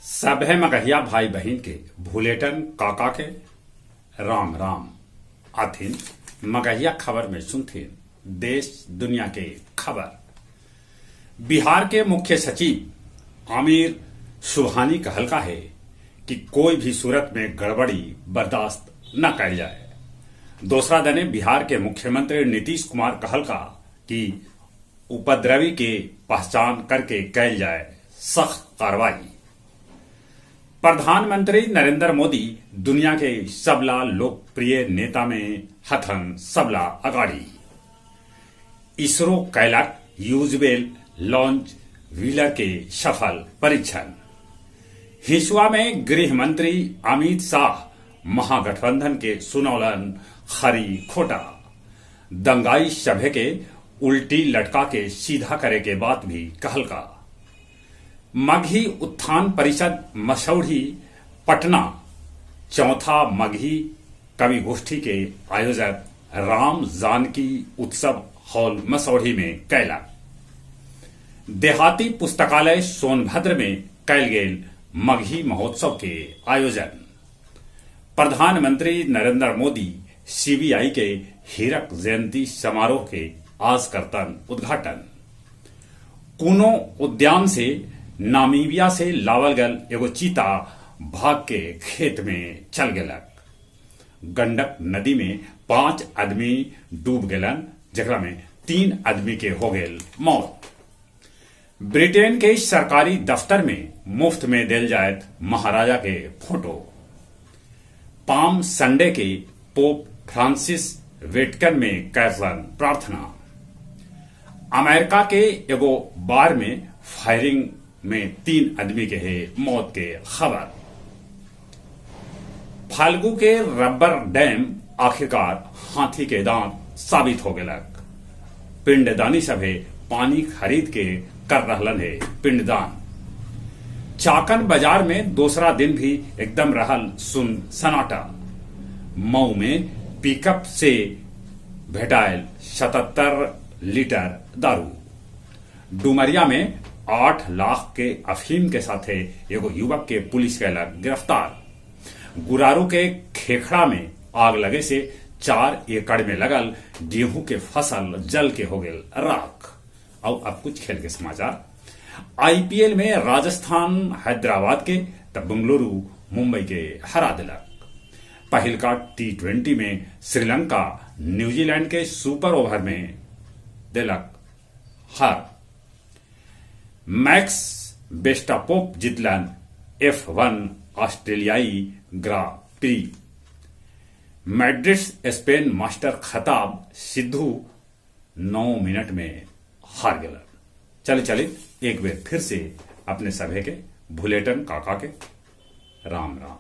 सभे मगहिया भाई बहिन के भुलेटन काका के राम राम। आथिन मगहिया खबर में सुनथिन देश दुनिया के खबर। बिहार के मुख्य सचिव आमिर सुबहानी कहलका हे कि कोई भी सूरत में गड़बड़ी बर्दाश्त न कैल जाए। दोसरा दने बिहार के मुख्यमंत्री नीतीश कुमार कहलका कि उपद्रवी के पहचान करके कैल जाए सख्त कार्रवाई। प्रधानमंत्री नरेंद्र मोदी दुनिया के सबला लोकप्रिय नेता में हथन सबला अगाड़ी। इसरो कैलक यूजवेल लॉन्च व्हीलर के सफल परीक्षण। हिसुआ में गृह मंत्री अमित शाह महागठबंधन के सुनौलन खरी खोटा। दंगाई सभे के उल्टी लटका के सीधा करे के बात भी कहलका। मगही उत्थान परिषद मसौढ़ी पटना चौथा मगही कवि गोष्ठी के आयोजक राम जानकी उत्सव हॉल मसौढ़ी में कैलक। देहाती पुस्तकालय सोनभद्र में कैल गेल मगही महोत्सव के आयोजन। प्रधानमंत्री नरेंद्र मोदी सीबीआई के हीरक जयंती समारोह के आज करतन उद्घाटन। कुनो उद्यान से नामीबिया से लावल गल एगो चीता भाग के खेत में चल गेलक। गंडक नदी में 5 आदमी डूब गेलन, जेकरा में 3 आदमी के हो गेल मौत। ब्रिटेन के सरकारी दफ्तर में मुफ्त में देल जायत महाराजा के फोटो। पाम संडे के पोप फ्रांसिस वेटिकन में करलन प्रार्थना। अमेरिका के एगो बार में फायरिंग में 3 आदमी के है मौत के खबर। फाल्गु के रबर डैम आखिरकार हाथी के दांत साबित हो गेलक। पिंडदानी सभे पानी खरीद के कर रहलन है पिंडदान। चाकन बाजार में दूसरा दिन भी एकदम रहल सुन सनाटा। मऊ में पिकअप से भेटायल 77 लीटर दारू। डुमरिया में 8 लाख के अफीम के साथे एगो युवक के पुलिस कैलक गिरफ्तार। गुरारू के खेखड़ा में आग लगे से 4 एकड़ में लगल गेहूं के फसल जल के हो गेल राख। और अब कुछ खेल के समाचार। आईपीएल में राजस्थान हैदराबाद के तब बंगलुरु मुंबई के हरा दिलक। पहिलका टी20 में श्रीलंका न्यूजीलैंड के सुपर ओवर में दिलक हार। मैक्स वेस्टापोप जितलन F1 ऑस्ट्रेलियाई Grand Prix. Madrid Spain master खताब सिद्धू 9 मिनट में हार गेलन। चले चले एक बेर फिर से अपने सभे के भुलेटन काका के राम राम।